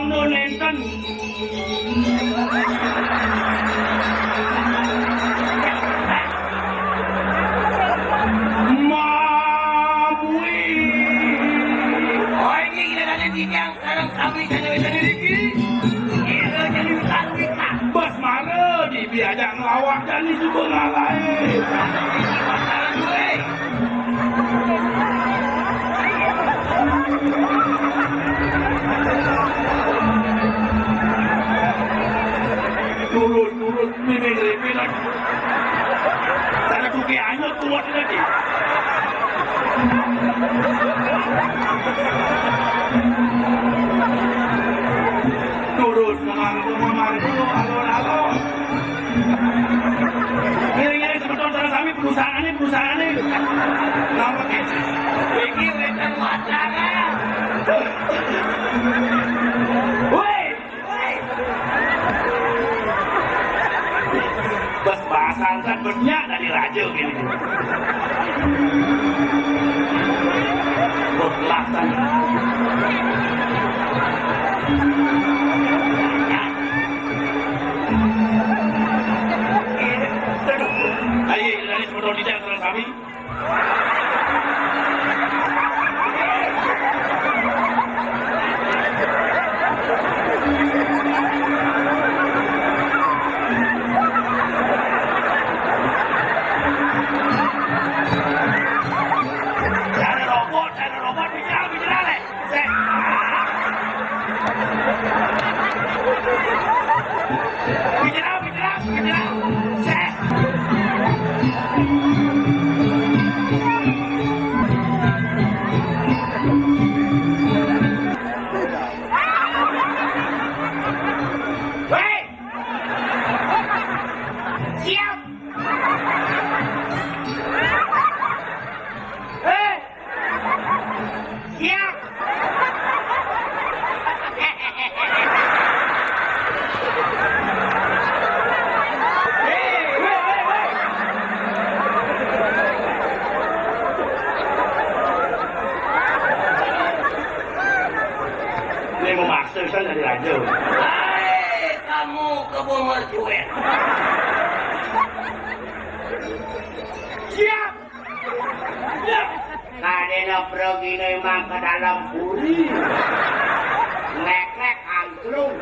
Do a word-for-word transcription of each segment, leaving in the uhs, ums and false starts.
Nénten. Mabui. Oh, ini gila-gila gini yang sareng sami sadaya niki. Gila jadi wikan-wikan. Bas mara dibi ajak ngelawak jani suba ngalahin. Turun, turun, miming ripin lagi. Sana tukik anyut kuat lagi. Turun, memang, memang, alon-alon. Ngiring-ngiring semeton sareng sami perusahaane, perusahaane. Napa kece? Iki wénten wacana. Woi, woi. Bas bahasan kan bas nyak dari raja gini. Bas lasan. Ayo, dari semeton dicak sareng sami. Cara robot, cara robot, bicara, bicara, leh. Set. Bicara, bicara, bicara. Set. Hei! Siap! Hei! Siap. Ini memaksa kan dari raja. Hai, kamu kebo mercuet. Siap. Kadéna pragina mang ka dalem puri. Ngléklék angklung.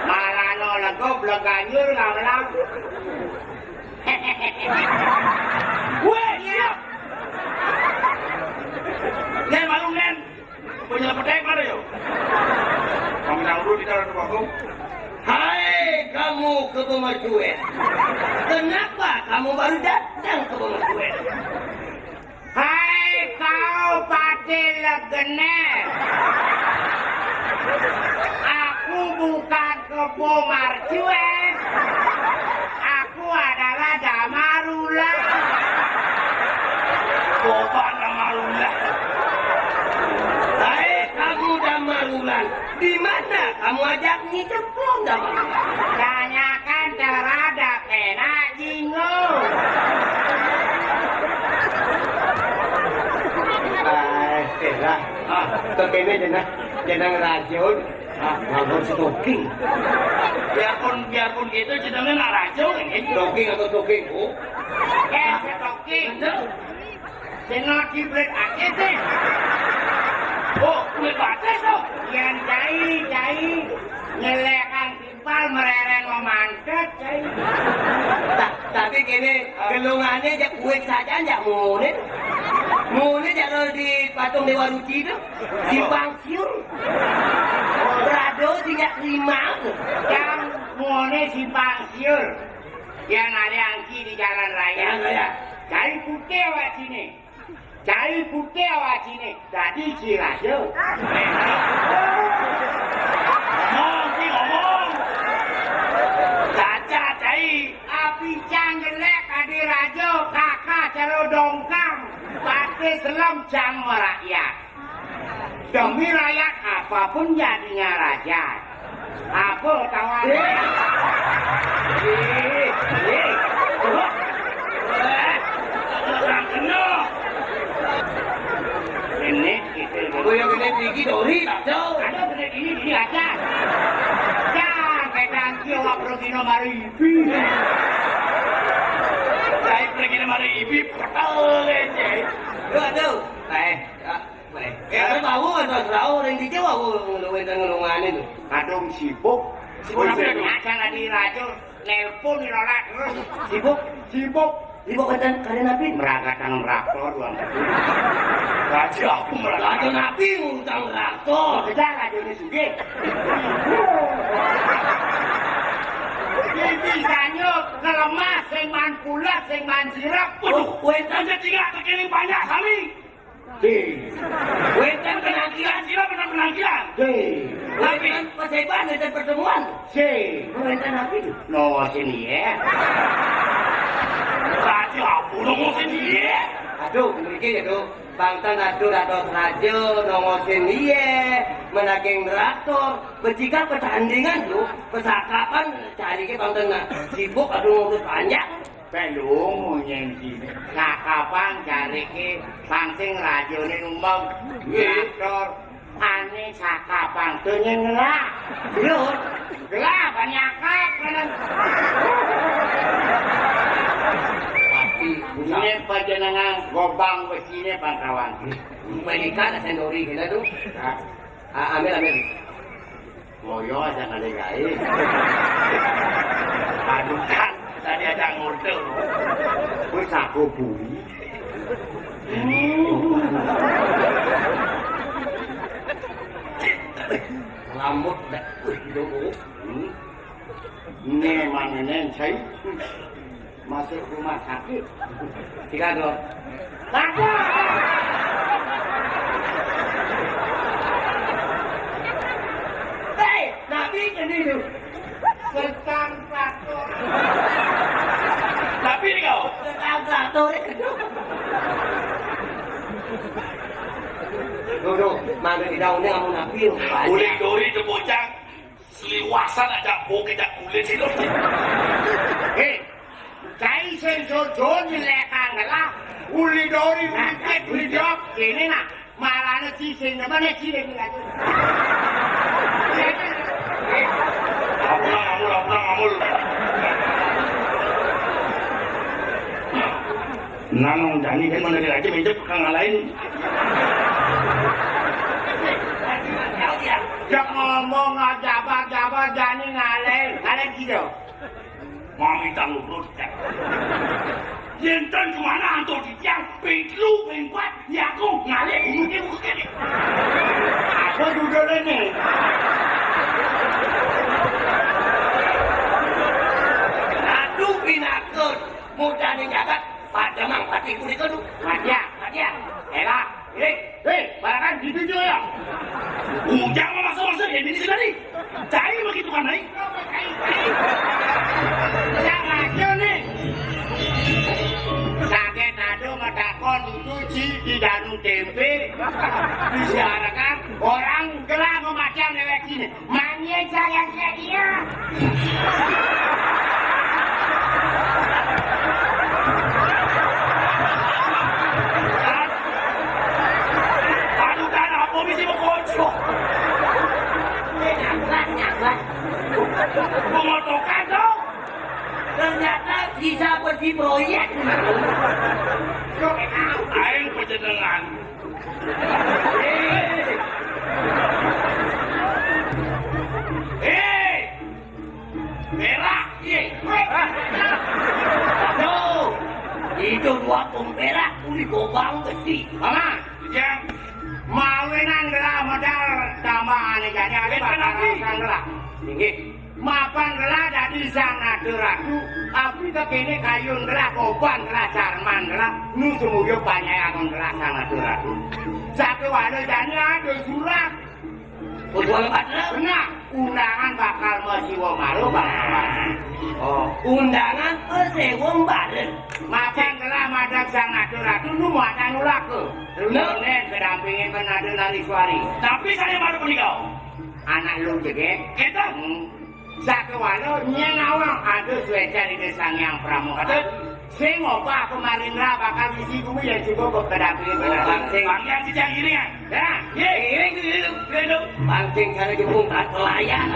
Malana legep leganjur ngamelang. Wéh, siap. Nén malu, nén. Penyelepetek mana, yo? Kami dahulu di dalam panggung. Hai, kamu kebo mercuet. Kenapa kamu baru datang kebo mercuet? Hai, kau Patih Legener. Aku bukan kebo mercuet. Aku adalah Damarula. Coba Damarula. Hai, kamu Damarula. Di mana kamu ajak Nyi Cemplung, Damarula? Tanyakan terhadap enak Jingo. Ah, Tera. Ah, kok kéné jeneng, jeneng racun. Ah, nganggo stoking. Biarpun, biarpun gitu, jenenge nak racun, gitu. Stoking atau stoking, Bu? Eh, stoking. Bener. Sing ora diblet akeh sih. Oh, kulit batis tuh. Yang cai, cai. Nyelekan timpal, mereren memantet, cai. Ta-, tapi kene, gelungane jak kuit saja, jak mune. Mune jak di patung Dewa Ruci itu. Simpang siur. Prado sing jak lima. Yang mune simpang siur. Yang ada angki di jalan raya. Jalan raya. Cai putih awak sini. Cai putih awak sini. Dadi si raja. Ngomong, ki ngomong. Caca, cai. Api cang jelek, adi raja, kakak calo dongkang. Pati selem cang merakyat. Demi rakyat apapun jadinya raja. Apa tawar? Eh. Eh. Eh. Orang kena. Ini kita. Apa yang kena tinggi dori tak tahu. Ada kena tinggi. Kamari ibi. Saya pergi kamari ibi, petel aja. Yo, aduh. Eh, ya, eh. Ya, aku tahu, ada tahu, orang di Jawa, aku ngeluhin dan ngelunganin. Kadung sibuk. Sibuk apa ya, Dong? Acan adi rajo, nelpon, nolak terus. Sibuk? Sibuk. Sibuk enten, kalian apa? Meragakan raktor, Bang. Raja aku meragakan. Raja napi ngurutang raktor. Kita raja ini sugih. Ini bisanya ngelemah, sing man pulas, sing man sirap. Waduh, wénten sing cingak tekening banyak sami. Dé. Wénten penampilan, sira bener penampilan. Dé. Wénten paséban, wénten pertemuan. Sing. Wénten apa itu? Nongo sing iya. Raja apa nongo sing iya? Aduh, mriki ya, Duk. Bangtan aduh dados raja, nongo sing iya. Menaging nerator, becikap pertandingan, Duk. Pesakapan cari ke bangtan sibuk, aduh, ngurus panjang. Pelung nyengki. Sakapan jarike sangsing rajane numbang. Nggih. Nyator. Ane sakapan to nyenglah. Lho, gelah banyakak menen. Pati. Ini panjenengan gobang besine pangkawan. Menika sendori kene tuh. Ah, ambil, ambil. Loyo aja kali gaé. Aduh kan, tadi aja ngorder. Wis aku bui. Rambut dak wis dulu. Hmm. Ini mana nen saya? Masuk rumah sakit. Tiga, dua. Lagu. Hei, nabi ini lu. Tentang traktor. Tapi ini kau. Tentang traktor itu. Tuh, tuh, mangga di daunnya kamu nabi lu. Uling dori tepocang. Sliwasan aja bokeh jak kulit itu. Hei, cai sing jojo nyelekang lah. Uli dori, uli pit, uli jok. Kene nak, marane ci sing demen ya ci deh. Ampun, ampun, ampun, ampun. Nang jani kan mana lagi mencet kang lain. Ya ngomong aja, apa, apa, jani ngalahin, ngalahin gitu. Mami tak lurus, ya. Yen ten kemana antuk di tiang, ping telu, ping empat, ya aku ngalih, mungkin, mungkin. Aku duduk ini. Aduh, pinakut. Mudah nih jagat, pada mang pati kulit kudu. Raja, raja. Elah. Hei, hei, barang dituju ya. Ujang mau masuk-masuk ya, ini sih tadi. Cai begitu kan, Mai? Ya, raja nih. Sakit aduh, matakon itu ci di danu tempe. Disiarakan orang gelah memacang lewat sini. Manye saya jadi ya. Aduh, kan apa mesti mengkocok? Nyaman, nyaman. Mengotokan dong. Ternyata bisa bersih proyek. Aing pejenengan. Hei! Hei! Merah, ye. Tuh, itu dua pemperak uli gobang besi. Mama, ya. Mawinan gelah modal tambah ane jani ane bakal sang gelah. Inggih. Mapan gelah dadi sang nada ratu, abdi kene kayun gelah, koban gelah, carman gelah, nu sumuyup panjai agung gelah sang nada ratu. Satu wale jani ada surat. Betul, Pak. Benar, undangan bakal masiwa malu, Pak. Oh, undangan masiwa bareng. Mapan gelah madak sang nada ratu, nu muatan ulaka. Benar. Nen kedampingin penada nari suari. Tapi saya baru menikah. Anak lu jeget. Kita? Hmm. Sakewala nyen awang ada suécan Ida Sang Hyang Pramokata. Sing obah pamarindra bakal isi bumi yang cukup berkedapi benar. Pancing. Pancing si Jang Iringan. Ya. Ye, iring tu, iring tu, iring tu. Pancing cara jempung tak pelayan.